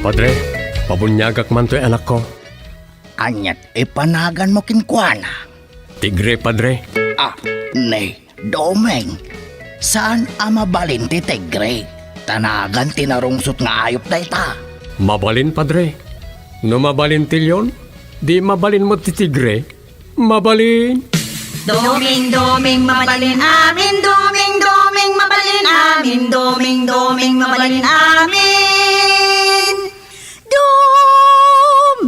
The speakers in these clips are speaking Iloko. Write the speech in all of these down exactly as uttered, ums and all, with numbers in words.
Padre, pabuniagak man toy anakko. Aniat ipanaganmo kenkuana? Tigre, Padre. Ah, ni Doming, saan a mabalin ti tigre? Ta nagan ti narungsot nga ayup dayta. Mabalin, Padre. No mabalin ti leon, di mabalin met ti tigre. Mabalin. Doming, doming, mabalin amin. Doming, doming, mabalin amin. Doming, doming, mabalin amin. Doming,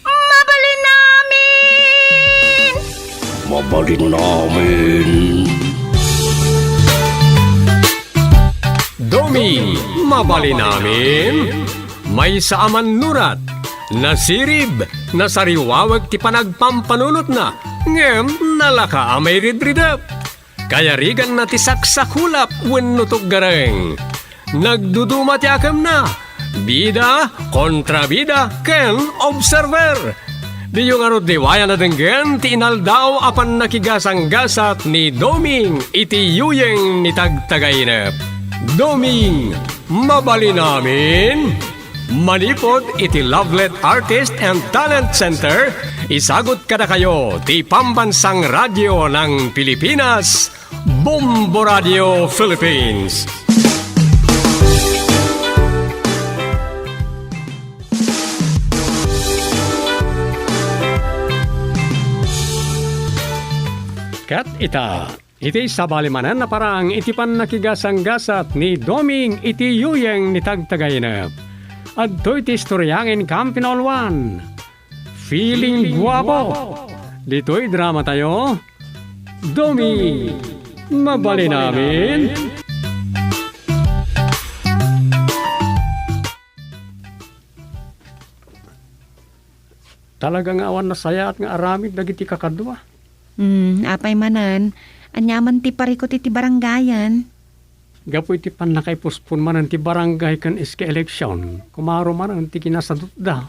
mabalin amin. Mabalin amin. Doming, mabalin amin. Maysa a mannurat, nasirib, nasariwawek ti panagpampanunotna, ngem nalaka a mairidridep. Kayariganna ti saksakulap wenno tuggareng. Nagduduma ti akemna. Bida, kontrabida, ken observer. Diyo ngarud liwayan a denggen ti inaldaw a pannakigasanggasat ni Doming iti yuyeng ni Tagtagainep. Doming, mabalin amin? Manipud iti Lovelet Artist and Talent Center, isagut kadakayo ti Pambansang Radio ng Pilipinas, Bombo Radio Philippines. Ket ita, iti sabali manen a parang iti pannakigasanggasat ni Doming iti yuyeng ni Tagtagainep. Adtoy ti istorya nga inkaam pinauluan. Feeling guapo. Ditoy drama tayo, Doming, mabalin amin. Talaga nga awan nasayaat nga aramid dagiti kakadua. Hmm, apay manen, ania man ti parikut iti barangayen? Gapu iti pannakaipuspon manen ti barangay ken iska eleksyon, kumaro manen ti kinasadutda.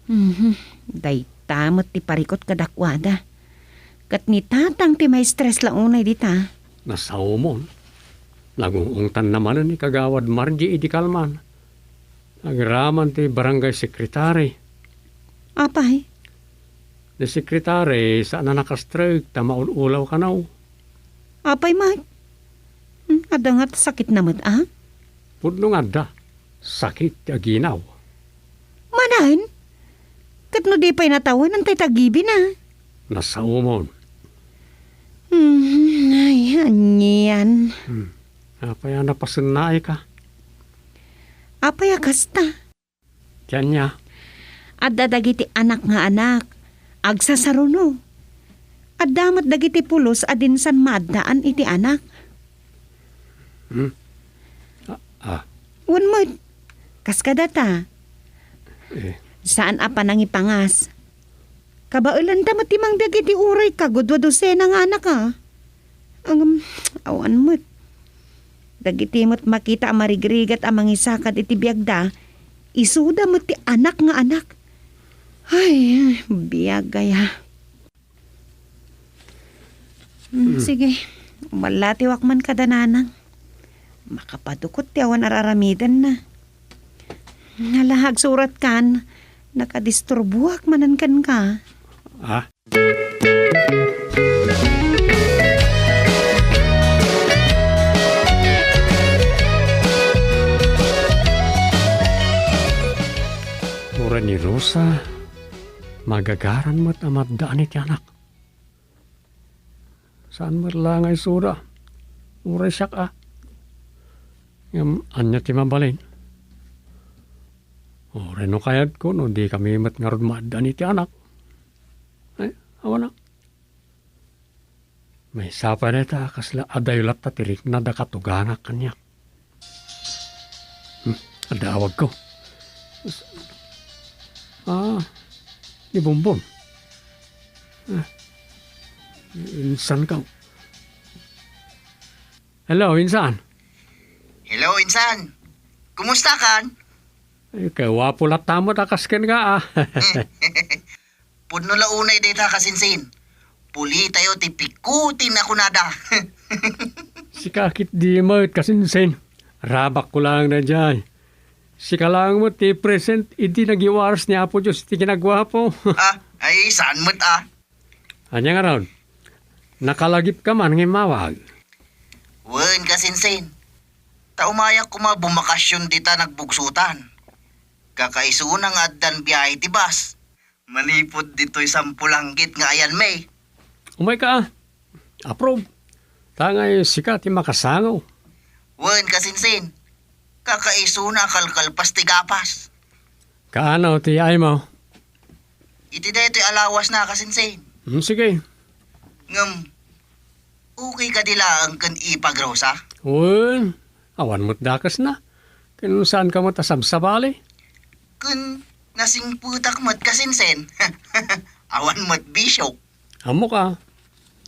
Mhm. Dayta met ti parikut kadakuada. Ket ni Tatang ti maestres la unay dita. Nasaomon. Nagung-ungtanna manen ni Kagawad Margie idi kalman. Agraman ti barangay secretary. Apay? Ni secretary, saan a nakastrek ta maul-ulaw kano. Apay met? Hmm, adda nga sakitna met, a? Pudno nga adda. Sakit ti aginaw. Manen? Ket no di pay natawen, ania ti agibina? Nasaomon. Hmm, ay, anian. Hmm. Apay a napasennaayka? Apay a kasta? Ti ania? Adda dagiti anak nga anak, agsasaruno. Adda met dagiti pulos a dinsan maaddaan iti anak. Hmm? Ah, ah. Wen met, kas kadata. Eh. Saan a panangipangas. Kabaelanta met ti mangdagiti uray kagudua dosena nga anak, a. Ngem, awan met. Dagiti met makita a marigrigat a mangisakad iti biagda, isuda met ti anak nga anak. Ay, biag aya. Hmm, hmm. Sige, umallatiwak man kada nanang. Makapadukot ti awan ar-aramidenna. Hala, agsuratkan, nakadisturboak manen kenka. Ah? Uray ni Rosa, magagaran met a maaddaan iti anak. Saan met la nga isuda. Uray siak a. Ngem ania ti mabalin? Uray no kayatko no di kami met ngarud maaddaan iti anak. Ay, awan a. Maysa pay dayta a kasla adayo latta ti rikna da katugangak kaniak. Hmm, adda awagko. Ah, ni Bonbon. Ah, insan ka. Hello, insan. Hello, insan. Kumusta kan? Ay, kay wapo latta met a kas kenka, a. Pudno la unay dayta, kasinsin. Pulitayo ti pikutin a kunada. Sika ketdi met, kasinsin. Rabakko laeng daydiay. Sika laeng met ti present idi nagyawaras ni Apo Dios iti kinaguapo. Ah, ay, saan met, ah? Ania ngarud? Nakalagipka man nga immawag? Wen, kasinsin. Ta umayak koma bumakasyon dita nagbugsotan. Kakaisuna nga addan biahe ti bus. Manipud ditoy Sampulangkit nga ayanmi. Umayka, ah. Approve. Ta ngay sika ti makasango. Wen, kasinsin. Kakaisuna a kalkalpas ti gapas. Kaano ti yaaymo? Iti daytoy a lawasna, kasinsin. Hmm, sige. Ngem, okay kadi laeng ken Ipag Rosa? Wen, awan met dakesna. Ken saanka met a sabsabali? Ken nasingpetak met, kasinsin. Awan met bisio. Ammok a,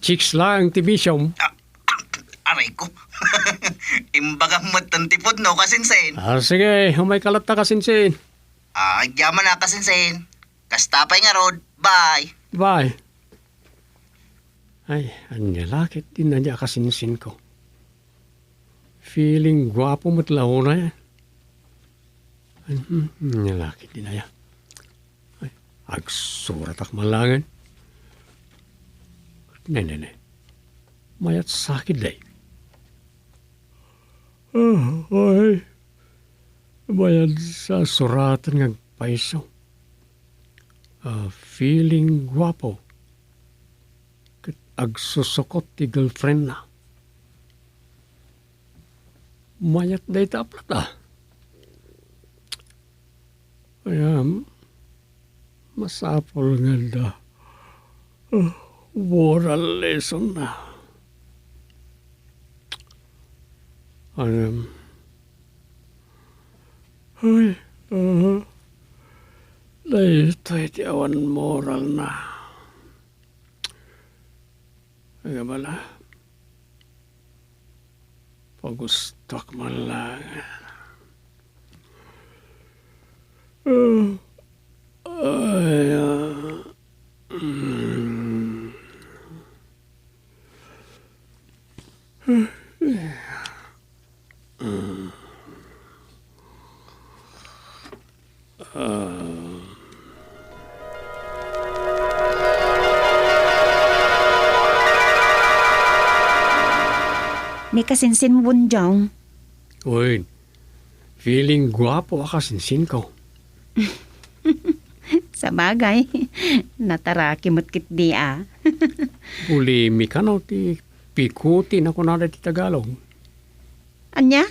chicks laeng ti bisyom. Ah, aray ko. Imbagam met ti pudno, kasinsin. Ah, sige, umayka latta, kasinsin. Ah, agyaman a, kasinsin. Kasta pay ngarud. Bye. Bye. Ay, ania la ket ti ania a kasinsinko? Feeling guapo met la unay. Hmm, ania la ket ti ania? Ay, agsuratak man laengen. Ne, ne, ne. Mayat sakit, day. Ah, ay. Mayat sa suratan nga agpayso. Ah, feeling guapo. Ket agsusukot ti girlfriendna. Mayat dayta a plata. Kaya, masapul nga adda, ah, moral lesson na. Ano, ay, ah, daytoy ti awan moral na. Nga bala, pagustuak man lang. Ah, ay, ah. Mm. Ah. Ni kasinsin mo, Bonjong? Uy, feeling guapo a kasinsinko. Sabagay, nataraki met ketdi a. Polemika no ti pikutin a kunada ti Tagalog. Ania?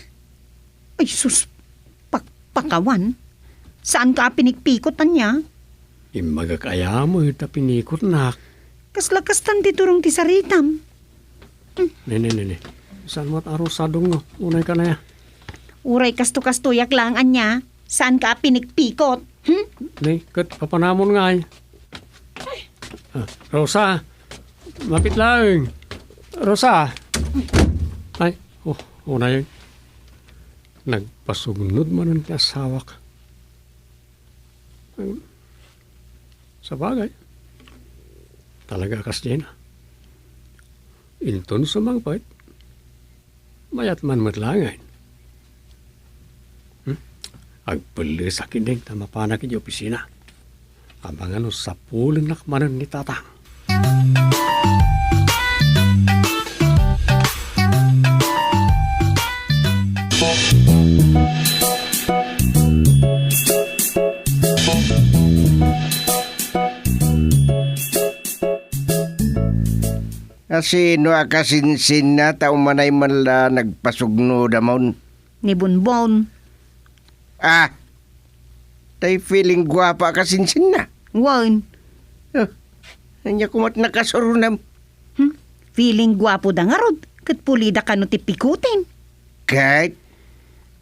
Ay sus, pakpakawan. Saanka a pinikpikot, ania? Imbagak aya met a pinikotnak. Kasla kastan ti turong ti saritam. Ne, ne, ne, ne. Saan met a rusadong, no? Unayka aya. Uray kasto-kastoyak lang, ania? Saanka a pinikpikot? Hmm? Ne, ket papanamon ngay. Ah, Rosa, mapit laeng. Rosa. Ay, oh, unay. Nagpasugnod manen ti asawak. Sabagay. Talaga a kasdiay na. Inton sumangpet, mayat man met laengen. Hmm? Agpellesak ket deng ta mapanak iti opisina. Amangan no sapulennak manen ni Tatang. Asino a kasinsinna ta umanay man la nagpasugno damon? Ni Bonbon. Ah, tay feeling guapa a kasinsinna. Wen. Ah, ania komat nakasurunam? Hmm? Feeling guapo da ngarud, ket pulida kano ti pikutin. Ket?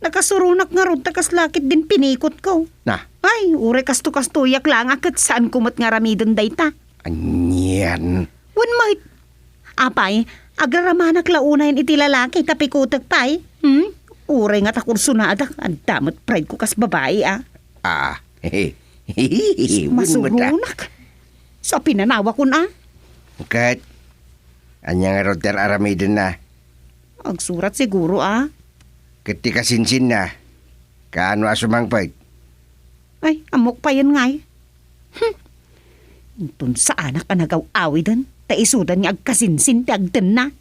Nakasuronak ngarud ta kasla ketdin pinikotko. Na? Ay, uray kasto-kastoyak lang a ket saan komat nga aramiden dayta. Anian? Wen met. Apay, agraramanak la unayen iti lalaki ta pikutek pay. Hmm? Uray nga ta kursonadak, adda met pride ko kas babai, a. Ah. Wen met, a. Masuronak. Sa pinanawakon, a. Ket, ania ngarud ti ar-aramidenna? Agsurat siguro, a. Ket ti kasinsinna, Kaano a sumangpet? Ay, ammok payen ngay. Hmm. Inton saanak a nagaw-awiden, ta isudan nga agkasinsin ti agtenna.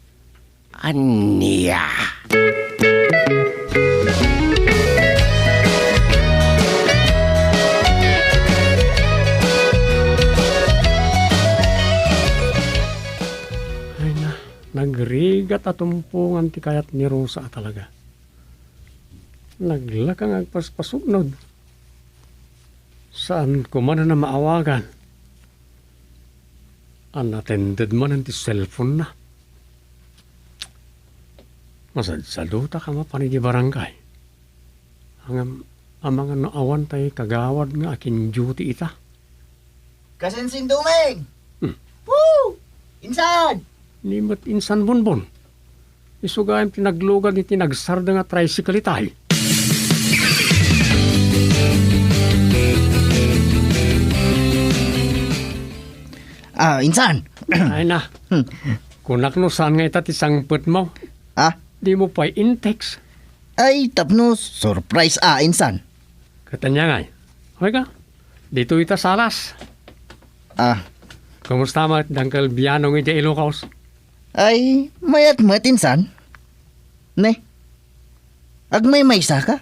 Ania? Ay na, nagrigat a tumpongan ti kayat ni Rosa a talaga. Naglaka nga agpaspasuknod. Saan ko man a maawagan. Unattended manen ti cellphone-na. Masadsadutak a mapan idiay barangay. Ngem amangan no awan tay kagawad nga akin-duty ita. Kasinsin Dumeng! Hmm. Woo! Insan! Ni met insan Bonbon. Isu gayam ti naglugad iti nagsarda nga tricycle itay. Ah, insan. Ay na. Hmm. Kunak no saan nga ita ti sangpetmo. Ah? Dimo pay in-text. Ay, tapno surprise a, insan. Ket ania ngay? Hoy ka, ditoy ita salas. Ah. Kumusta met, Dangkel Bianong, idiay Ilocos? Ay, mayat met, insan. Ne, agmaymaysa ka?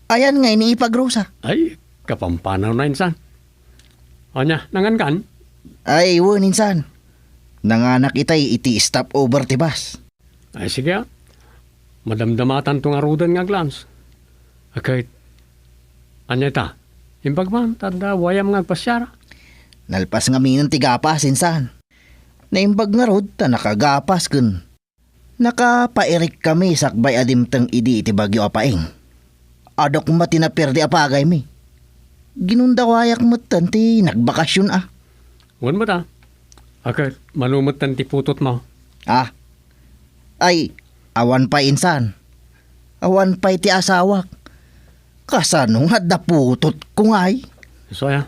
Ayan nga ini ipag Rosa. Ay, kapampanaw na, insan. Ania, nangankan? Ay, wen, insan. Nanganak itay iti stopover ti bus. Ay, sige, ah. Madamdamatanto ngaruden nga aglans. Aket, ania ita? Imbag man, ta adda wayam nga agpasiar. Nalpas ngaminen ti gapas, insan. Naimbag ngarud ta nakagapas ken nakapairik kami sakbay a dimteng idi iti bagyo a paing. Adok met ti naperdi a pagaymi. Ginundawayak metten ti nagbakasyon a. Wen met a. Aket, mano metten ti putotmo? Ah. Ay, awan pay insan. Awan pay ti asawak. Kasano nga adda putotko ngay? Isu aya,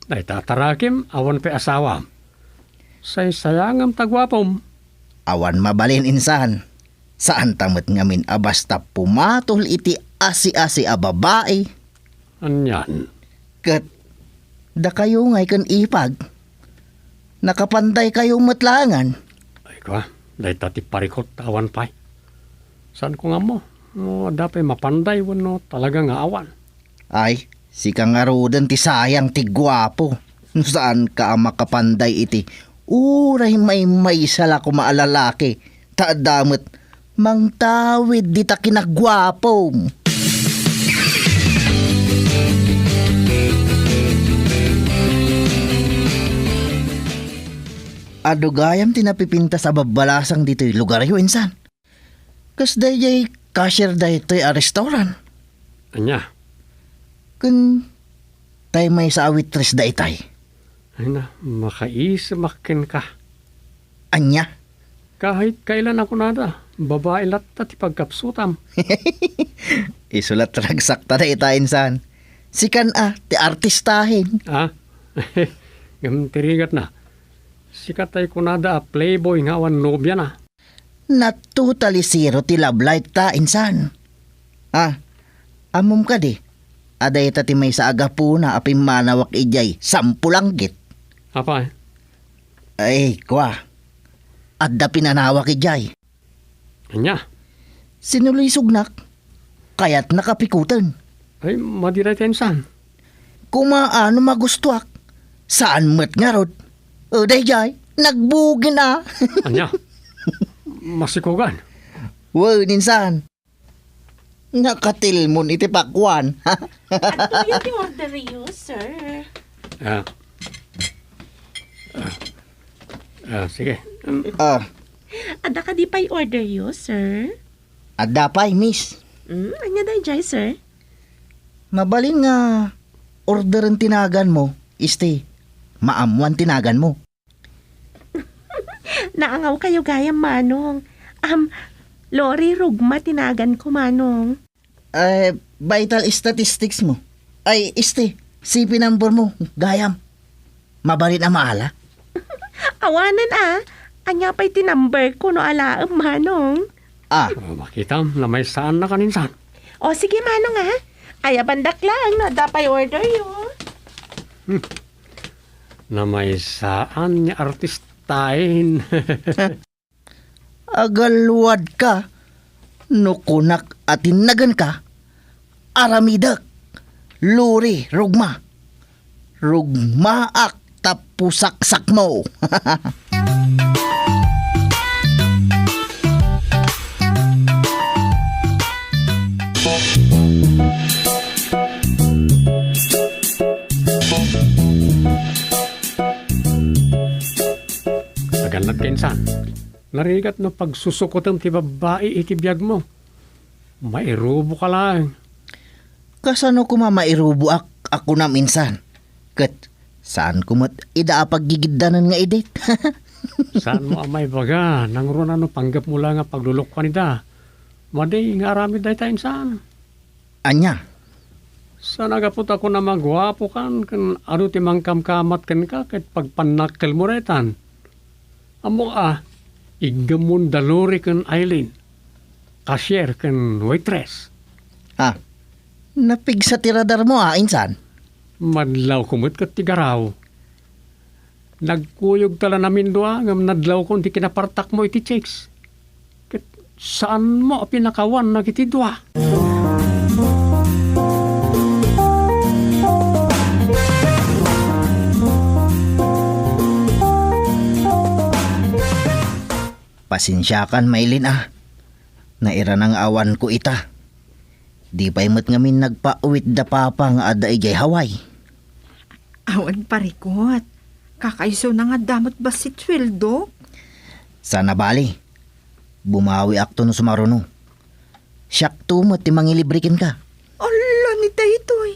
dayta tarakim, awan pay asawam. Saysayangam ta guapom. Awan mabalin insan. Saanta met ngamin a basta pumatol iti asi-asi a babai. Anian? Ket dakayo ngay ken ipag, nakapandaykayo met laengen. Ay kua, dayta ti parikut ta awan pay. Saanko nga ammo no adda pay mapanday wenno talaga nga awan. Ay, sika ngaruden ti sayang ti guapo. No saanka a makapanday iti uray maymaysa la koma a lalaki, ta adda met mangtawid dita kinaguapom. Adu gayam ti napipintas a babbalasang ditoy lugaryo, insan. Kas daydiay cashier daytoy a restaurant. Ania? Ken tay maysa a waitress daytay. Ay na, makaisemak kenka. Ania? Kahit kailan a kunada, babai latta ti pagkapsutam. Isu la't ragsakta dayta, insan. Sikan a ti artistahin. Ah? Ngem ti rigatna, sika tay kunada a playboy nga awan nobiana. Na-totally zero ti love life ta, insan. Ah, ammom kadi a dayta ti maysa a gapuna a pimmanawak idiay Sampulanggit? Apay? Ay, kua. Adda pinanawak idiay. Ania? Sinulisognak. Kayatna kapikuten. Ay, madi dayta, insan. Kumaano magustuak? Saan met ngarud? O, daydiay, nagbugin a. Ania? Masikogan? Wen, insan. Nakatilmon iti pakuan. Adtoy ti order yo, sir. Ah. Ah. Ah, sige. Mm. Ah. Adda kadi pay order yo, sir? Adda pay, miss. Mm, ania daydiay, sir? Mabalin nga orderen ti naganmo, isti, maammoan ti naganmo. Naangawkayo gayam, Manong. Am, Lori Rugma ti naganko, Manong. Eh, vital statistics mo. Ay, isti, C P number mo, gayam. Mabalin a maala. Awanen a. Ania pay ti number ko no alaem, Manong? Ah. Oh, makitam, namaysaannakan insan. O, sige, Manong, ah. Ayabandak laeng no adda pay order yo. Hmm. Namaysaan nga artistaen. Agalwadka no kunak a tinnaganka, aramidek, Lori, rugma. Rugmaak tapno saksakmo. Agannad ka insan. Narigat no pagsusukotem ti babbai iti biagmo. Mairuboka laeng. Kasano koma mairuboak a kunam insan? Ket saanko met ida a paggigiddanan nga idit. Saanmo a maibaga, nangruna no panggepmo laeng a paglulukkuan ida. Madi nga aramid dayta insan. Ania? Saan a gapu ta kunam a guapokan ken adu ti mangkamkamat kenka ket pagpannakkelmo daytan. Ammok a, iggammon da Lori ken Aileen, cashier ken waitress. Ah, napigsa ti radarmo a, insan? Madlawko met ket ti garaw. Nagkuyogta la amin dua ngem nadlawkon ti kinapartakmo iti chicks. Ket saanmo a pinakawan dagiti dua. Pasensiakan, Maylin, a. Nairana nga awanko ita. Di pay met ngamin nagpawit da Papa nga adda idiay Hawaii. Awan parikot. Kakaisuna nga adda met bassit sueldo. Saan a bali. Bumawiakto no sumaruno. Siakto met ti mangilibre kenka. Ala, ni daytoy.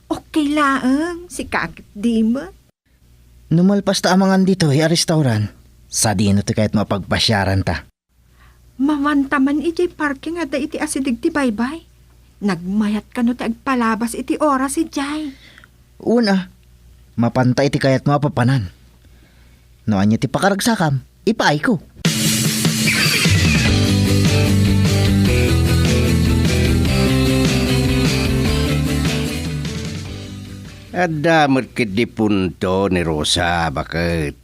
Okay laeng, sika ket di met. No malpas ta amangan ditoy a restaurant, sadino ti kayatmo a pagpasiaranta? Mawanta man idiay parking a adda iti asideg ti baybay. Nagmayat kano ti agpalabas iti oras idiay. Wen a, mapanta iti kayatmo a papanan. No ania ti pakaragsakam, ipaayko. Adda met ketdi punto ni Rosa, baket.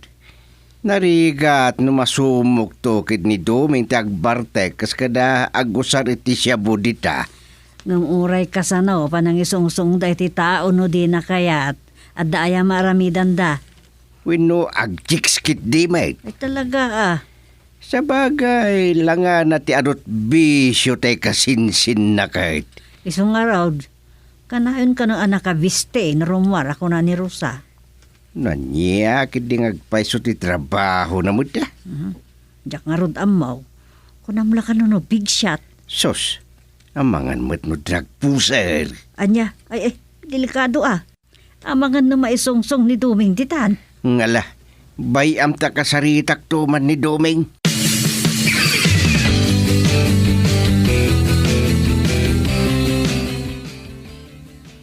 Narigat no masumokto ket ni Doming ti agbartek kas kada agusar iti shabu dita. Ngem uray kasano panangisungsongda iti tao no dina kayat, adda aya maaramidanda? Wenno agchicks ketdi met? Ay, talaga, a. Sabagay, langana ti adut bisio ti kasinsinna ket. Isu ngarud, kanayon kano a nakabisti no rummuar a kuna ni Rosa. Ania ketdi nga agpayso ti trabahona met, a? Mhm. Diak ngarud ammo. Kunam la kano no big shot. Sus, amangan met no drug pusher. Ania? Ay, ay, delikado, a. Amangan no maisungsong ni Doming ditan. Ngala, bay-am ta kasaritakto man ni Doming.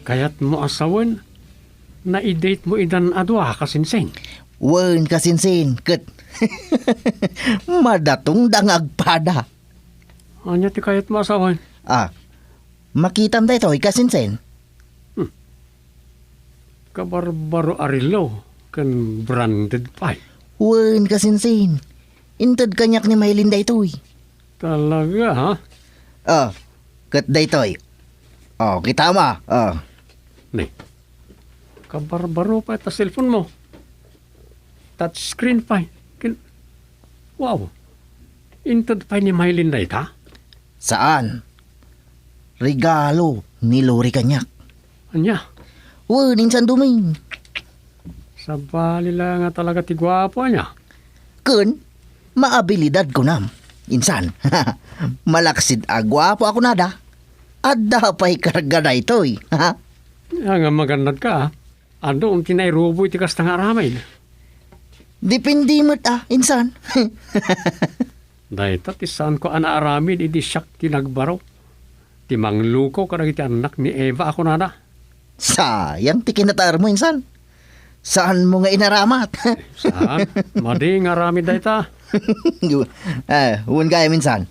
Kayatmo a sawen, na-date mo idan a dua, kasinsin? Wen, kasinsin, ket madatongda nga agpada. Ania ti kayatmo a sawen? Ah, makitam daytoy, kasinsin? Hmm. Kabarbaro a relo ken branded pay. Wen, kasinsin. Inted kaniak ni Maylin daytoy. Talaga, ha? Ah, ket daytoy. Oh, kitam, ah. Ah. Ni, kabarbaro pay ta cellphone mo. Touchscreen pay. Kin-, wow. Inted pay ni Maylin dayta? Saan. Regalo ni Lori kaniak. Ania? Wen, insan Doming. Sabali la nga talaga ti guapo, ania? Ken, maabilidad kunam. Insan. Malaksid a guapo a kunada. Adda pay karga daytoy. Ania nga magannad ka, a? Adu ti nairubo iti kasta nga aramid. Depende met, a, insan. Dayta ti saanko a naaramid idi siak ti nagbaro. Ti mangluko kadagiti annak ni Eva a kunada. Sayang ti kinataermo, insan. Saanmo nga inaramat? Saan? Madi nga aramid dayta. Eh, wen gayam, insan.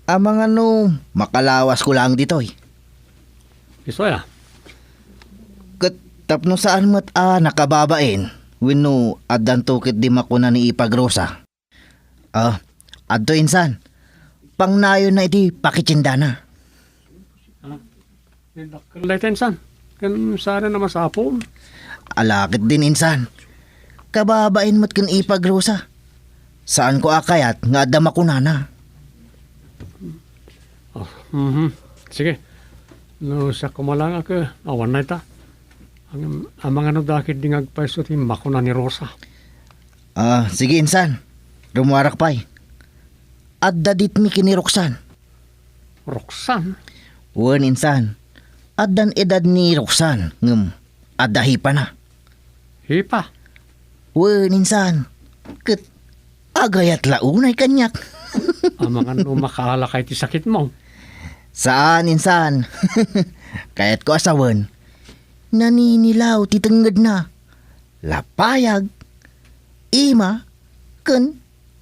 Amangan no makalawasko laeng ditoy. Isu aya? Ket tapno saan met a nakababain, wenno addanto ketdi makuna ni Ipag Rosa? Ah, adto insan. Pangnayonna iti pakitiendana. Ah, dakkel dayta insan. Ken saan a masapul? Ala ketdin insan. Kababain met ken Ipag Rosa. Saanko a kayat nga adda makunana. Oh, mhm. Sige. No, siak koma laeng a ke-, awan dayta. Am-, amangan no dakkel di nga agpayso ti makuna ni Rosa. Ah, sige, insan. Rummuarak pay. Adda ditmi ken ni Roxanne. Roxanne? Wen, insan. Addan edad ni Roxanne, ngem adda hipana. Hipa? Wen, insan. Ket agayat la unay kaniak. Amangan no makaalakay ti sakitmo. Saan, insan. Kayatko a sawen. Naninilaw ti tengngedna. Lapayag, ima, ken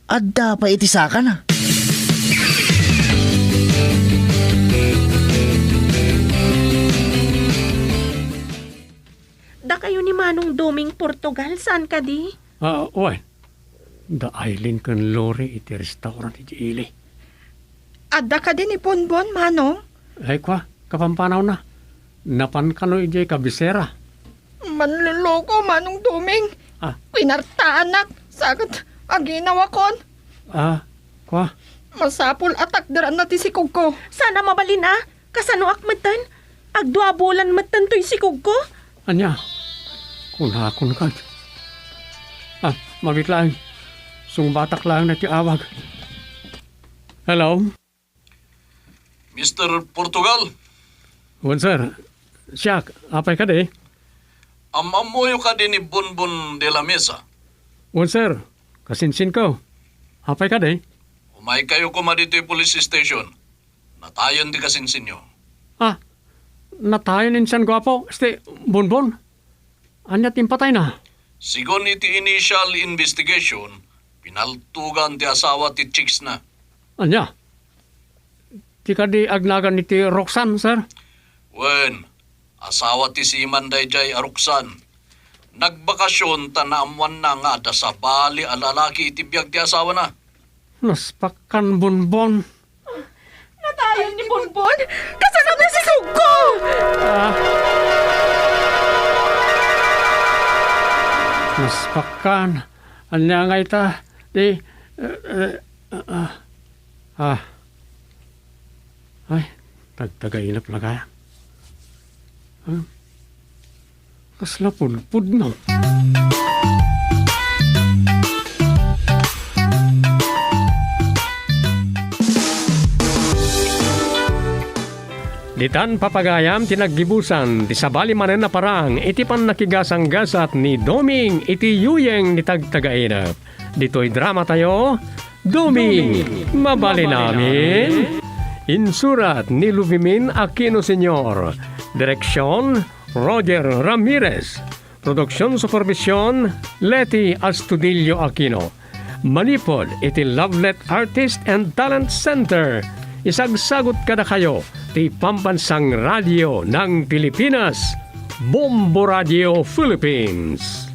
adda pay iti sakana. Dakayo ni Manong Doming Portugal, saan kadi? Ah, wen. Da Aileen ken Lori iti restaurant iti ili. Adda kadi ni Bonbon, Manong? Ay, kua, kapampaunawna. Napan kano idiay kabisera. Manloloko, Manong Doming. Ah. Pinartaanak, sa ket aginawakon. Ah, kua. Masapul a takderanna ti sikogko. Saan a mabalin a, kasanoak metten? Agdua bulan metten toy sikogko. Ania? Kunakon kad. Ah, mabiit laeng. Sungbatak laeng na ti awag. Hello? Mister Portugal? Wen, sir. Siak, apay kadi? Am-ammoyo kadi ni Bonbon de la Mesa? Wen, sir. Kasinsinko. Apay kadi? Umaykayo koma ditoy police station. Natayon ti kasinsinyo. Ah, natayon insan, guapo. Este, Bonbon. Ania ti impatayna? Sigun iti initial investigation, pinaltugan ti asawa ti chicks na. Ania? Ti kadi agnagan iti Roxanne, sir? Wen, asawa ti siman daydiay a Roxanne. Nagbakasyon ta naammoanna nga adda sabali a lalaki iti biag ti asawana. Naspakkan, Bonbon. Natayon ni Bonbon? Kasano nga si Sugko? Ah. Naspakkan. Ania nga ita? Di, eh, eh, ah, ah. Ah. Ay, tagtagainep la kaya. Ah. Kasla pudpudno. Ditan, papagayam, ti naggibusan ti sabali manen a parang iti pannakigasanggasat ni Doming iti yuyeng ni Tagtagainep. Ditoy dramatayo, Doming, mabalin amin. Insurat ni Luvimin Aquino Senior. Direksyon, Roger Ramirez. Produksion supervision, Leti Astudillo Aquino. Manipud iti Lovelet Artist and Talent Center. Isagsagut kadakayo ti Pambansang Radio ng Pilipinas, Bombo Radio Philippines.